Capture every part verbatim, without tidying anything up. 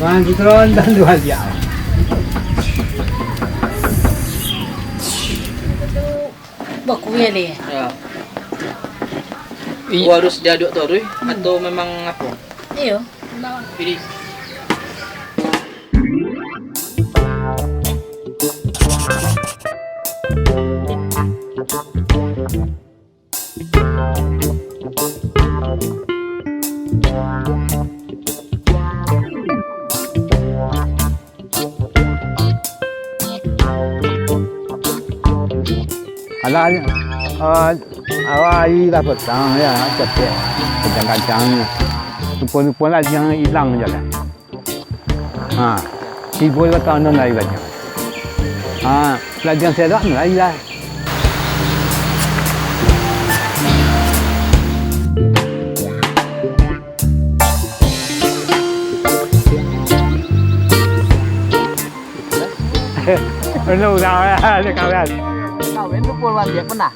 Ah, gitu kan, dan dua dia. Bakuya deh. Ya. Iyo. Harus diaduk taruih atau memang apa? Iyo. Jadi, Alah, ah, awak ari lah patang, ya, capek, kancang-kancang. Rupo-rupo lah jangan ilang je lah. Ha, tibo batang nan lai bajang. Ha, bajang serak nan lai lah. Penuh dah, ada kawan. Kawin tu pun ambiak pernah.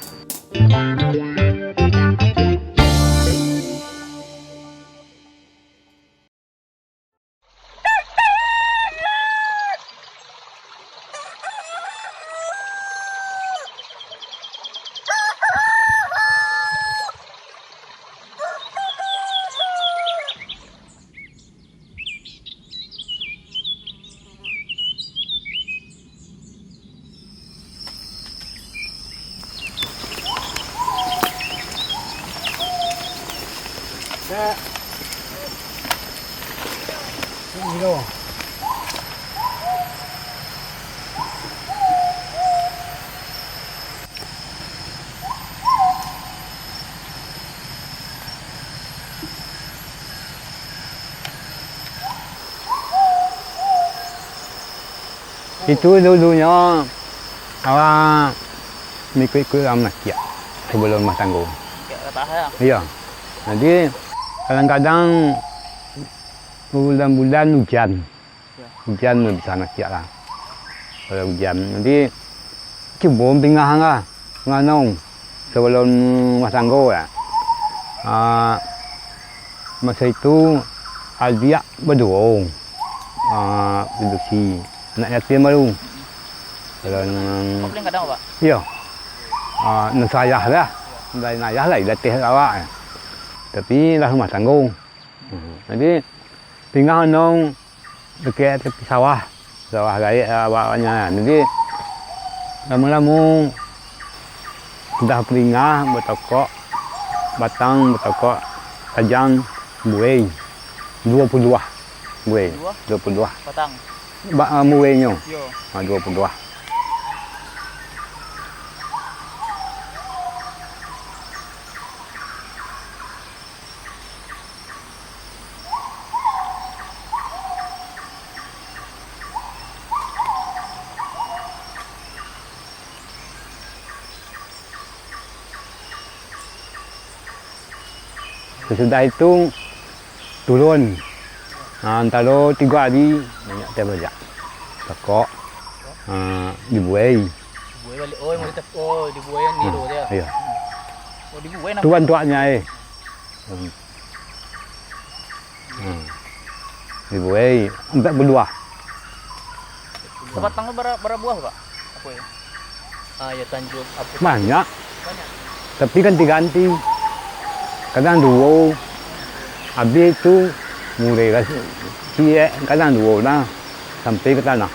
Itu dulunyo awak maikuik-ikuik urang manakiak sabalun rumah tanggo. Manakiak ka tanah, yo? Iyo. Jadi, kadang-kadang bulan-bulan ujan. Ujan bisa manakiak lah. Kalau ujan, jadi cubo pingahan lah, manganong sabalun rumah tanggo lah. Ah, maso itu adiak baduo, ah, padusi, anak yatim baru. Kalau nan, iyo. Ah, nan sayah lah, lain ayah lah, ilatih awak. Tapi lah rumah tanggo. Hmm, jadi, pingahan nong dakek tapi sawah, sawah gaek awaknyo. Jadi, lamo-lamo sudah paringah, batokok, batang batokok, tajang buai, duo puluah buai, duo puluah. Batang? Ba-, ah, buainyo. Yo. Ah, duo puluah. Sasudah itu, turun. Ha, antaro tigo ari, banyak teh bajak. Tokok, ha, dibuai. Dibuai baliak. Oh, memang ditep-, oh, dibuai yang ha, niro dia. Iyo. Oh, dibuai. Tuan nampak tuaknya, eh. Hmm. Hmm. Dibuai ampek puluah. Sabatang tu bara, bara buah, Pak? Apa ya? Ah, ya, tanjung apa? Banyak. Banyak. Tapi ganti-ganti. Kadang duo. Habis tu, mulai lah ciek, kadang duo lah. Sampai ka tanah.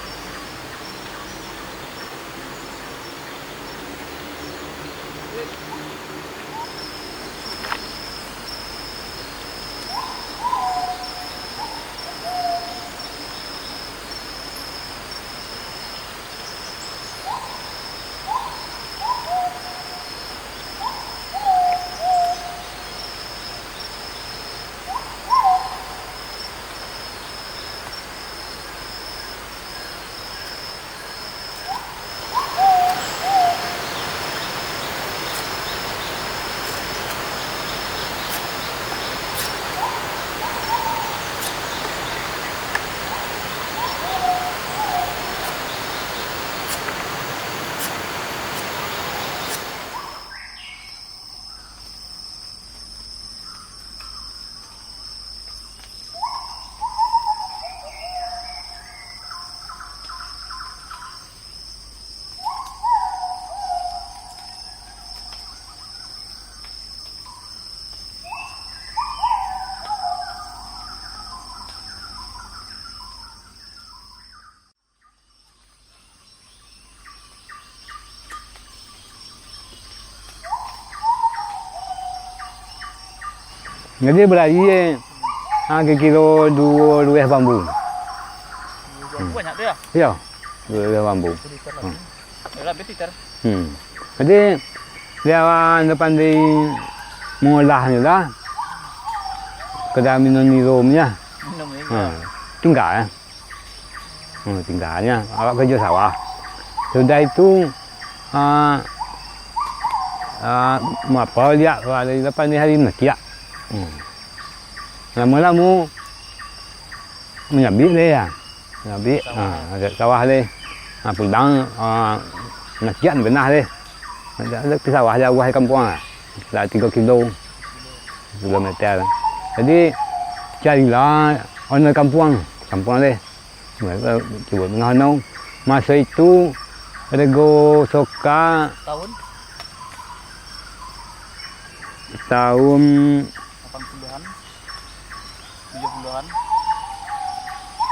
Jadi, barari, eh, ha, kiro-kiro duo lueh bambu. Duo bambu banyak tu, yo? Iyo, duo lueh bambu. Satu liter lah. Hmm. Yo lah, habis liter. Hmm. Jadi, dia awak ndak pandai mangolahnyo lah. Kada minum niro punya. Minum aja. Ha, tingga, eh. Hmm, tingganyo, awak karajo sawah. Sudah itu, ah, ah, mapa liak, dari lapan hari manakiak. Hmm. Lamo-lamo, manyabik deh, ya. Manyabik, ah, dari sawah deh. Ah, pulang, ah, manakiak benah deh. Dari sawah jauah dari kampuang lah. Lah tigo kilo, kilometer. Jadi, carilah owner kampuang, kampuang deh. Cubo tangah no. Maso itu, rego soka. Tahun? Tahun lapan puluhan, tujuh puluhan?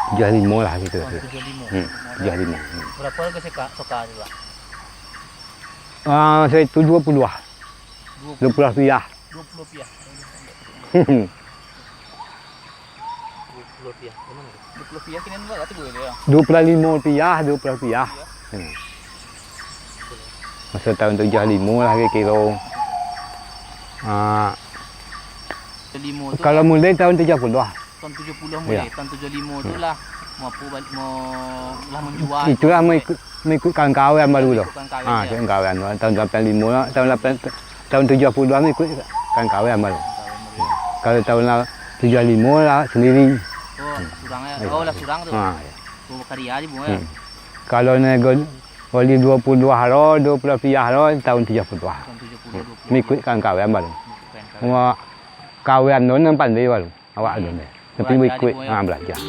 Tujuh limo lah gitu. Oh, tujuh limo. Hmm, tujuh limo. Hmm. Berapa harga soka, soka tu, Pak? Ah, maso itu duo puluah. Duo puluah. Duo puluah rupiah. Duo puluah rupiah. Duo puluah rupiah. Di mano tu? Duo puluah rupiah kini berapa tu, ya? Duo puluah limo rupiah, duo puluah rupiah. Iya. Hmm. Maso tahun tujuah limo lah kiro-kiro. Ah. Tujuah limo tu. Kalau mulai tahun tujuah puluah. Tahun tujuah puluah mulai, iyo. Tahun tujuah limo tu lah, mau apo balik, mau lah manjua. Itulah mau ikut, mau ikut kawan-kawan baru tu. Ikut kawan-kawan, ah, iyo. Ikut kawan. Tahun lapan limo lah, tahun lapan, tahun tujuah puluah ikut kawan-kawan baru. Kawan-kawan baru. Kalau tahun la-, tujuah limo lah sendiri. Oh, surang ya. Iyo. Oh, lah surang tu. Ha, iyo. Oh, karya je, Bu, ya. Hmm. Kalau nego oli duo puluah ro, duo puluah rupiah ro, tahun tujuah puluah. Tahun tujuah puluah, duo puluah. Ikut kawan-kawan baru. Ikut kawan-kawan. Wah, kawan tu nan pandai baru. Awak alun deh. Tapi balajar baikuik, di bawah, ha, balajar.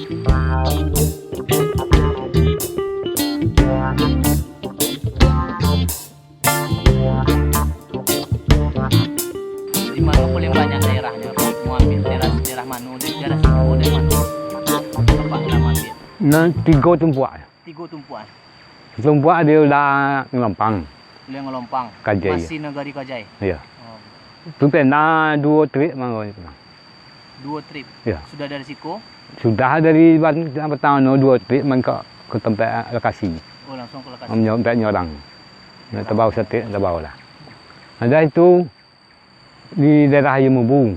Di mano paling banyak daerahnyo, Pak? Mau ambil daerah, daerah mano? Daerah siko, daerah mano? Bapak lah mau ambil. Nan tigo tumpuak. Tigo tumpuak, eh? Tumpuak di Ula Ngalompang. Ula Ngalompang. Kajai. Masih nagari Kajai? Iyo. Oh. Tu pernah duo trip mangko ni pernah. Duo trip? Iyo. Sudah dari siko? Sudah dari ban-, pertamo duo trip mangko ka tampek lokasi. Oh, langsung ka lokasi. Tampek nyo urang. Nyo tabau satrip, tabau lah. Ado itu, di daerah Aia Mubu.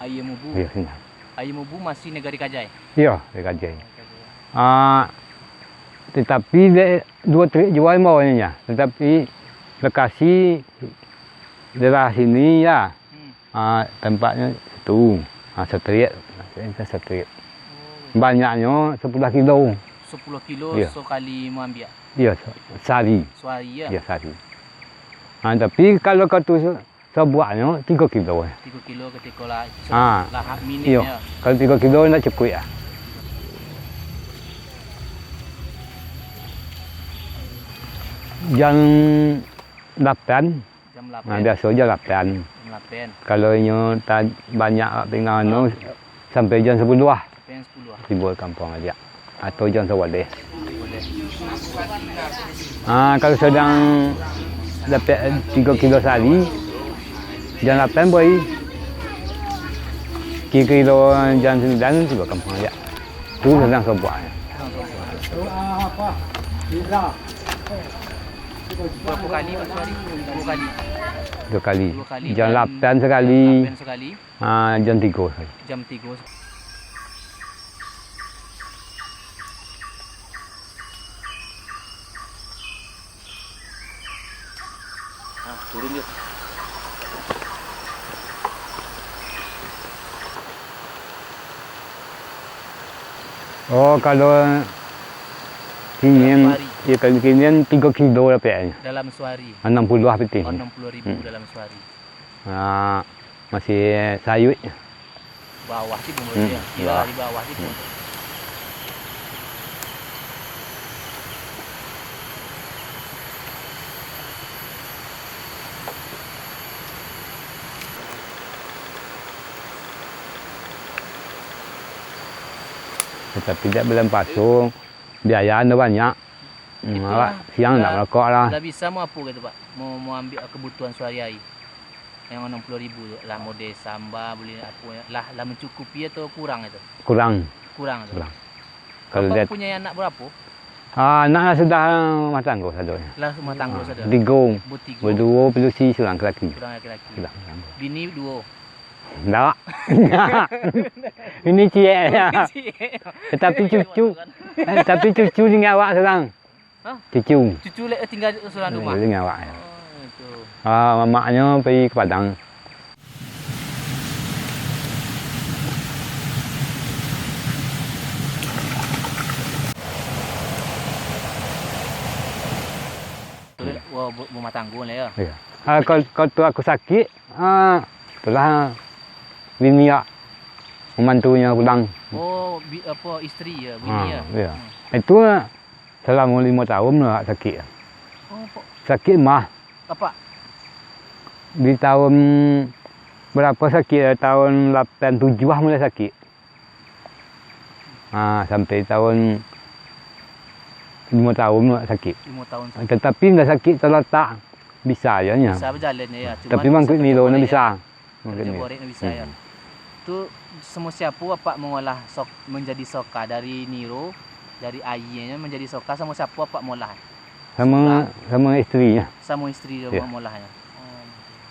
Aia Mubu. Iyo, siko. Aia Mubu masih nagari Kajai? Iyo, nagari Kajai. Ah, tatapi dek duo trip juo mambawonyo, tatapi lokasi daerah siko, yo. Hmm. Ah, tampaknyo situ. Ah, satrip, satrip. Oh. Banyaknyo sapuluah kilo. Sapuluah kilo, iyo, sakali maambiak? Iyo, sa-, sahari. Sahari, yo? Iyo, sahari. Ah, tapi kalau ka tu sa-, sabuaknyo tigo kilo. Tigo kilo katiko lah, ah, lah minim, iyo, yo. Kalau tigo kilo ndak cukuik lah. Jam lapan. Jam lapan. Nah, biaso jam lapan. Jam lapan. Kalau inyo ta-, banyak pingan anu, sampai jam sapuluah. Sampai jam sapuluah. Tibo kampuang aja. Atau jam sabaleh. Sabaleh. Ah, kalau sadang dapek tigo kilo sahari, jam lapan, boy. Kiro-kiro jam sambilan tibo kampuang aja. Tu sadang sabuaknyo. Barapo kali, Pak, sahari? Duo kali. Duo kali. Duo kali. Jam lapan sakali. Jam lapan sakali. Ah, jam tigo sakali. Jam tigo. Ah, turun, yuk. Oh, kalau kini, dalam sahari, yo, kalau kini tigo kilo dapeknyo. Dalam sahari. Anam puluah pitih. Oh, anam puluah ribu, hmm, dalam sahari. Ah, masih sayuik. Bawah sih pun, hmm, ya. Iya, bawah. Di bawah sih pun. Hmm. Tatapi dek bulan puaso, biaya ando banyak. Hmm, itulah, awak siang ndak lah, marokok lah. Lah bisa mau apo gitu, Pak? Mau, mau ambil kebutuhan sehari-hari. Yang anam puluah ribu tu lah, model samba, beli apo, lah, lah mencukupi atau kurang itu? Kurang. Kurang tu. Kurang. Kalau Bapak lihat punya anak berapa? Ah, anak lah sudah rumah tangga sadonyo. Lah rumah tangga Ah, sadonyo. Tigo. Bertigo. Berduo, padusi surang laki-laki. Surang laki-laki. Surang, surang. Bini duo. Ndak. Ini ciek ya. Ciek. Tetapi cucu, eh, tapi cucu tinggal awak surang. Hah? Cucu. Cucu lek tinggal surang rumah? Tinggal awak ya. Oh, itu. Ah, mamaknyo pai ke Padang. Tu, wah, bu-, rumah tangga lah ya. Iya. Ah, kalau, kalau tu aku sakit, ah, itulah bini ya, membantunya pulang. Oh, bi-, apa, isteri ya, bini Ah, ya? Iya. Hmm. Itu, ah, Salamo limo taun lah sakik. Oh, kok Sakik mah. Apak? Di taun barapo sakik? Taun lapan tujuah mulai sakik. Ha, sampai taun limo taun lah sakik. Limo taun sakik. Tatapi ndak sakik talatak, bisa ajo nyo. Bisa bajalan ya, cuman Tapi mangkuik bisa milo ndak tergorek ya. bisa. Mungkin Kerja ya. Borek nan bisa ya. Hmm. Tu samo siapo apak mangolah sok-, manjadi soka dari niro, dari aianyo manjadi soka, samo siapo apak molah? Samo, Surang. Samo isterinyo. Samo isteri tu Ya. Molahnyo. Oh.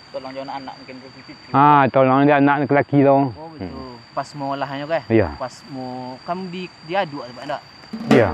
Tolong jo anak mungkin tu cucu. Ah, tolong jo anak laki-laki tu. Oh, betul. Hmm. Pas molahnyo kan? Ya. Pas mo-, kan di, diaduk apak ndak? Iya.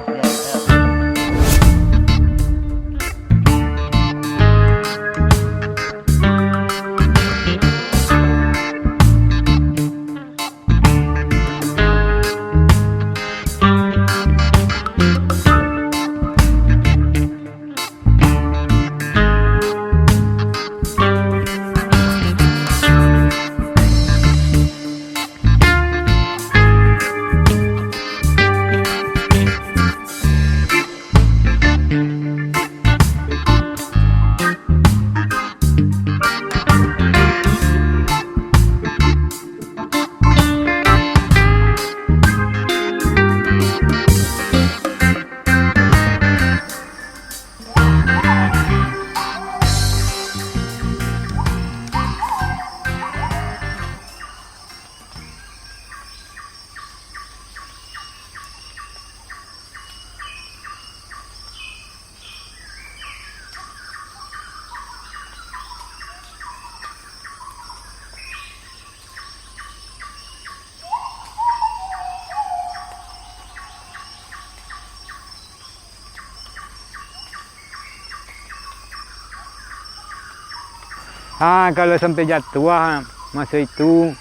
Ah, kalau sampai jatuah, maso itu,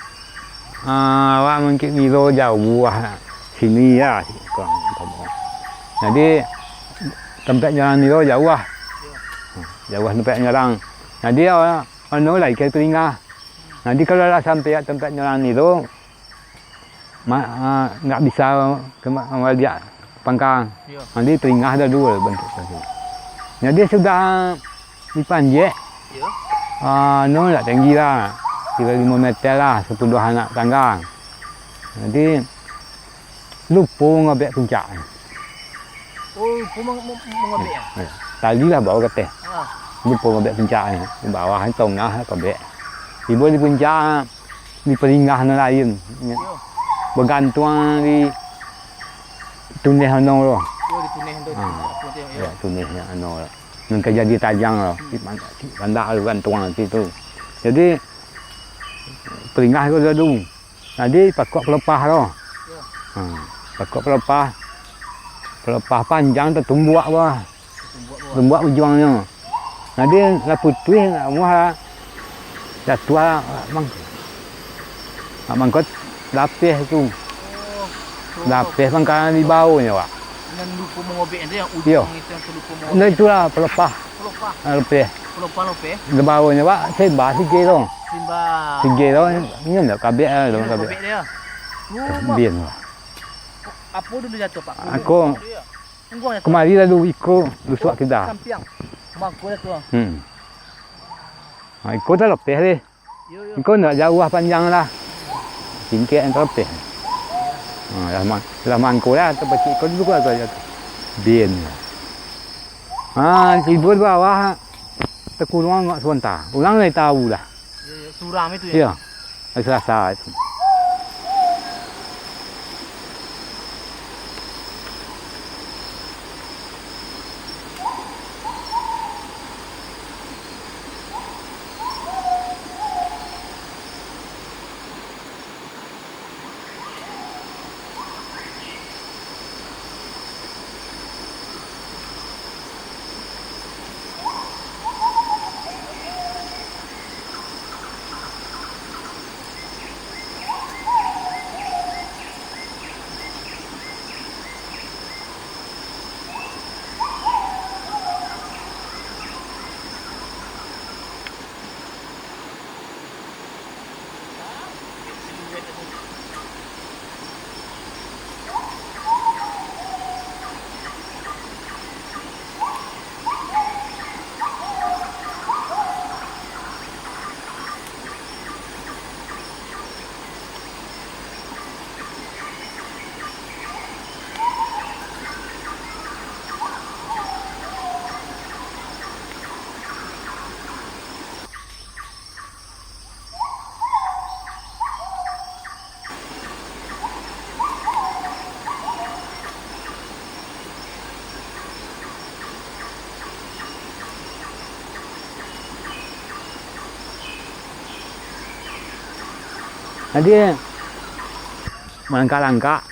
ah, awak mungkin niro jauah sini ya, kurang umpamo. Jadi, tampek nyo niro jauah. Jauah tampek nyo. Jadi, awak, anu lai ka taringah. Jadi, kalau lah sampai tampek nyo niro, ma-, ah, ndak bisa ka ma-, maliak pangka. Iyo. Jadi taringah dah dulu bantuak tadi. Jadi sudah dipanjek, Iyo. ah, anu lah tinggi lah, kiro limo meter lah, sapuluah anak tangga. Jadi lupo mangobek puncak. Oh, lupo mang-, mang-, mangobek ya? Eh, tali lah bawa ka ateh. Ah. Lupo mangobek puncak ni. Di bawah ni tongah lah kobek. Tibo di puncak, di paringah nan lain. Iyo. Bagantuang di tuneh ano lo. Iyo, di tuneh tu. Ah. Apa tu, iyo. Ya, tuneh yang ano lo. Nan ka jadi tajang lo. Hmm. Di pan-, di pandak lo gantuang situ. Jadi, paringah ko dulu. Jadi, pakuak palapah tu. Yo. Ha, pakuak palapah. Palapah panjang tatumbuak bah. Tatumbuak bah. Tumbuak ujuangnyo. Jadi, lah putuih, lah amuah lah. Jatuah lah, mang-, nak mangko lapeh tu. Oh, lapeh pangkalan di bawah nyo, Pak. Nan lupo mangobek tu, yang Yo. Ujuang itu yang lupo mangobek. Nah, itulah palapah. Palapah. Ah, lapeh. Palapah lapeh. Di bawah nyo, Pak, sembah sige tu. Sembah. Sige tu, nyo ndak kabek ah, ndak kabek. Kabek dia. Bian lah. Apo dulu jatuh, Pak? Aku. Ungguang jatuh. Kamari lalu iko lusuak kita. Sampiang. Mangko jatuh. Hmm. Ha, iko dah lapeh deh. Yo, yo. Iko ndak jauah panjang lah. Singkek nan lapeh. Ha, lah ma-, lah mangko lah, tapacik iko dulu lah tu jatuh. Bian lah. Ha, tibo di bawah. Takurung angok sabanta. Urang lai tau lah. Suram itu, ya? Iya, hari Selasa itu. Jadi, malangkah-langkah,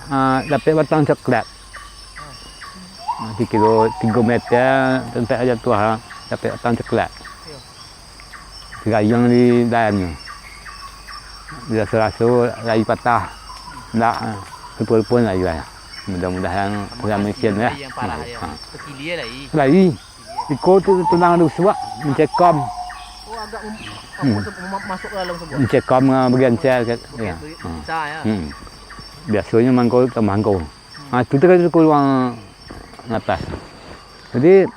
ah, dapek batang coklat. Ah, sakiro tigo meter tampek jatuah, ah, dapek batang coklat. Iyo. Gayuang di dalamnyo. Biraso-raso lai patah. Ndak, rupo-rupo lai lah. Mudah-mudahan kurang misian lah. Lai. Iko tu tunang ado suak, mancekam. Oh, agak mem-, apa tu, mem-, masuk ke dalam sebuah? Mancekam, ah, bagian sel, ya. Biasonyo mangko tambah mangko. Ah, tu tadi tu kurang atas. Jadi,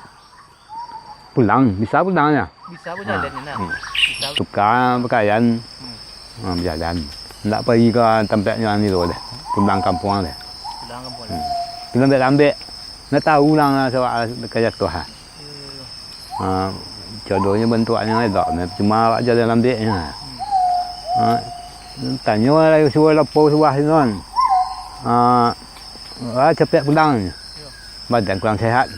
pulang, bisa pulang nyo. Bisa pun jalan, nah. Bisa. Tuka pakaian, ha, bajalan. Ndak pai ka tampek nan itu deh, pulang kampuang deh. Pulang kampuang. Hmm. Pi lambek-lambek. Ndak tahu urang lah sabab ka jatuah. Iyo, iyo, iyo. Ha, jodohnyo bantuaknyo elok, cuma awak jalan lambeknyo. Hmm. Ha, tanyo lah suruah lapau suah tu kan. Ha, ah, capek pulang. Iyo. Badan kurang sehat.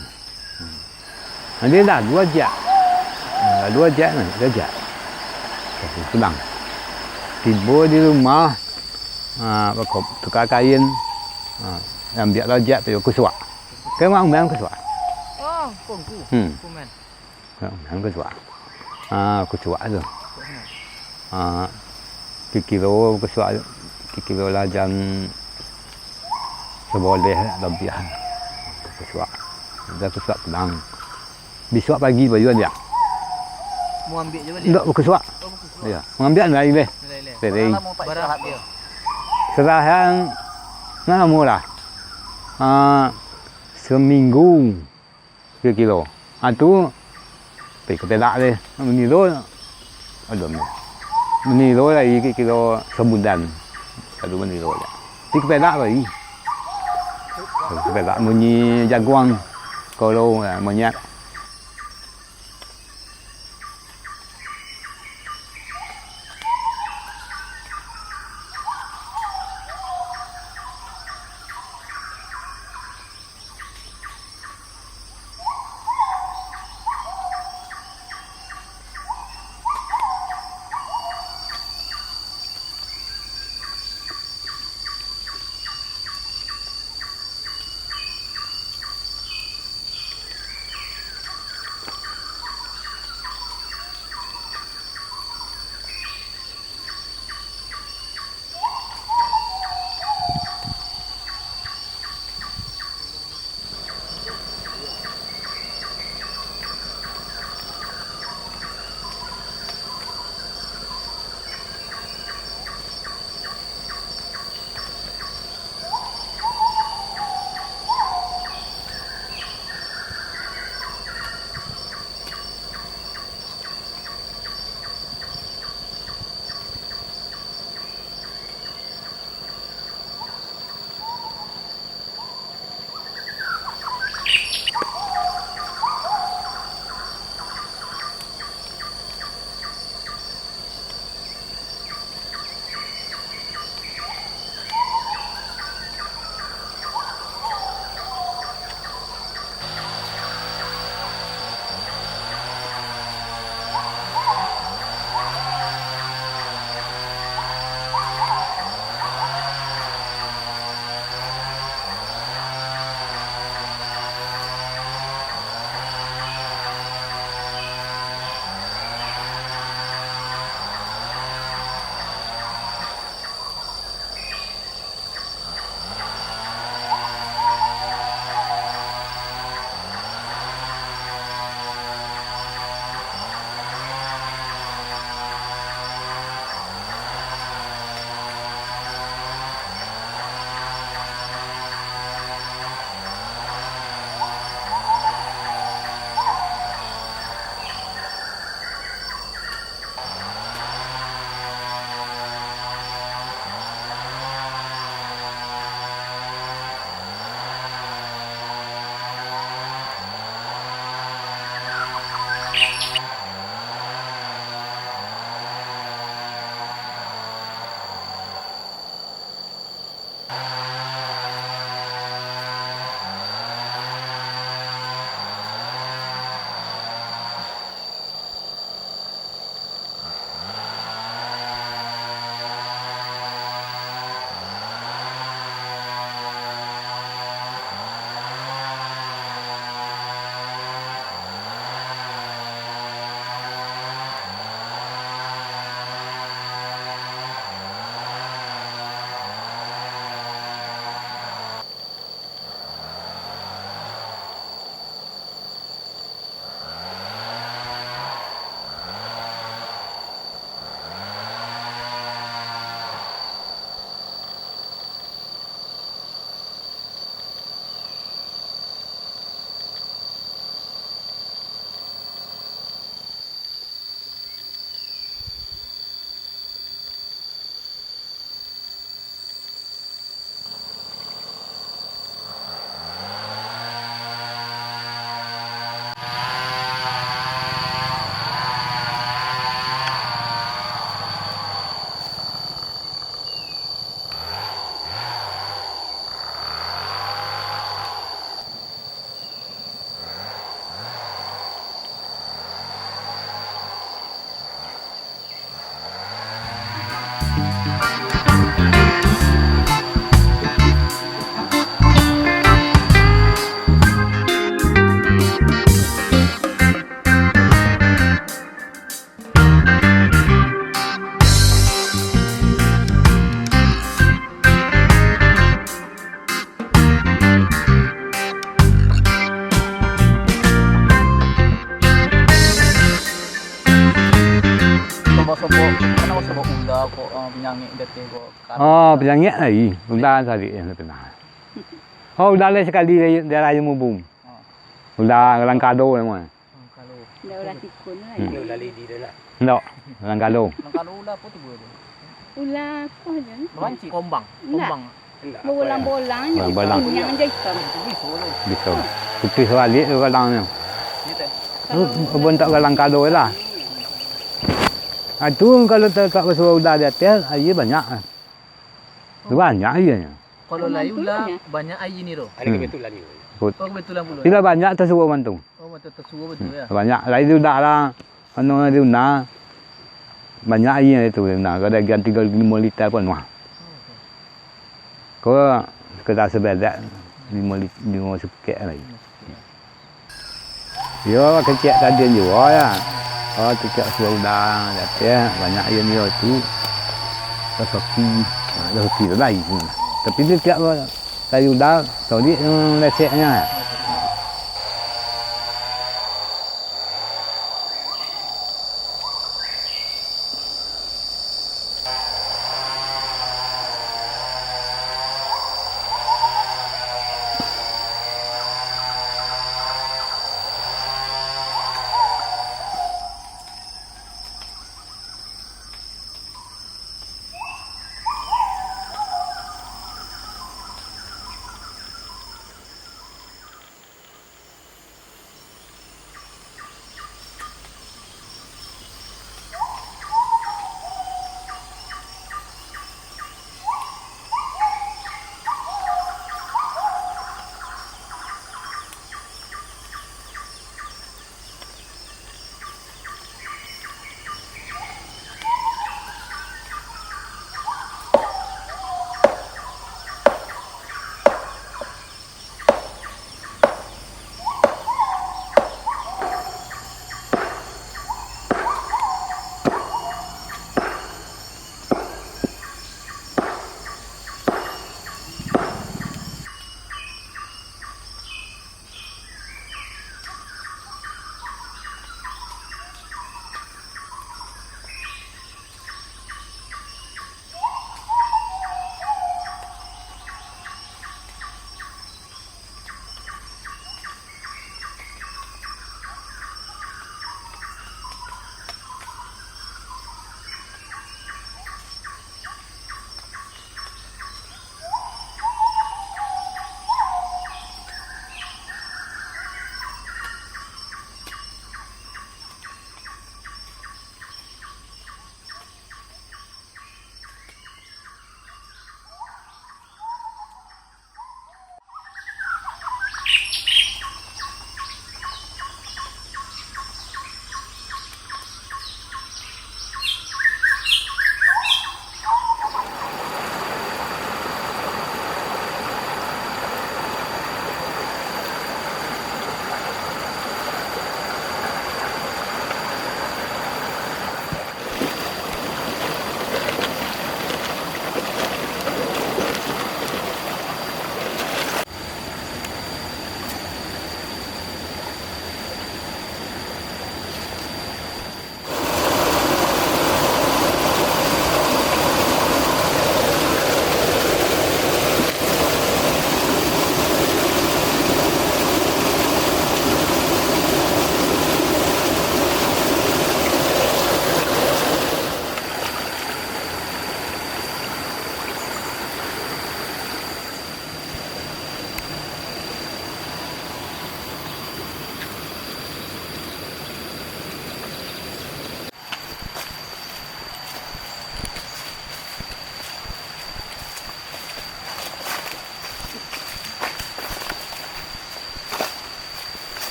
Jadi lalu aja. Lalu aja, nah, aja. Pulang. Tibo di rumah, ah, bakop-, tuka kain, ah, ambiak lah aja tu, kusuak. Kan urang bilang kusuak. Oh, kongku. Hmm. Kumen. Urang bilang kusuak. Ah, kusuak tu. Ah, kikiro kusuak, kikiro lah jam sabaleh labiah. Kusuak. Dah kusuak pulang. Bisuak pagi baru dia. Mau ambil je balik? Ndak, kusuak. Oh, kusuak. Ya, mengambil nilai leh. Nilai leh. Dari. Barang lamo Pak istirahat tu? Serahan, nak lamo lah. Ah, seminggu. Kiro-kiro. Ha, tu, pai ka perak deh. Maniro, aduh, maniro lai kiro-kiro sabulan. Lalu maniro je. Pai ka perak lai. Pai ka perak bunyi jaguang. Kalau, eh, monyet. Uda ko, ah, panyangik di ateh ko. Oh, panyangik lai. Uda tadi yang terkenal. Oh, uda lai sakali dari, dari Raya Mubung. Ah. Uda Langkado namonyo. Langkado. Ndak ulah tikun lah. Hmm. Ndak ulah lidi dah lah. Ndak. Langkado. Langkado ulah apo tu, Bu? Ulah apo je? Kombang. Indak. Kombang. Bolang-bolang je. Bolang-bolang. Kuniang je itam. Bisa. Putih baliak tu kadang nyo. Gitu. Tu, bentuk langkado lah. Ah, tu kalau tak, tak basuo uda di ateh, aia banyak. Banyak aia nyo. Kalau lai uda, banyak aia ni tu. Ada kebetulan ni. Put-, oh, kebetulan pulo. Tidak banyak tasuo mantu. Oh, betul tasuo betul ya. Banyak lai di uda lah. Anu di uda. Banyak aia itu di uda. Kalau ganti limo liter pun mah. Ko sekedar sebelek limo lit-, limo sukek lai. Yo, kecek tadi juo ya. Oh, kecek sudah uda, tapi ya, banyak aia nyo tu. Rezeki. Nah, rezeki tu lai. Tapi dia tiap hari uda, tadi, hmm, leseknya.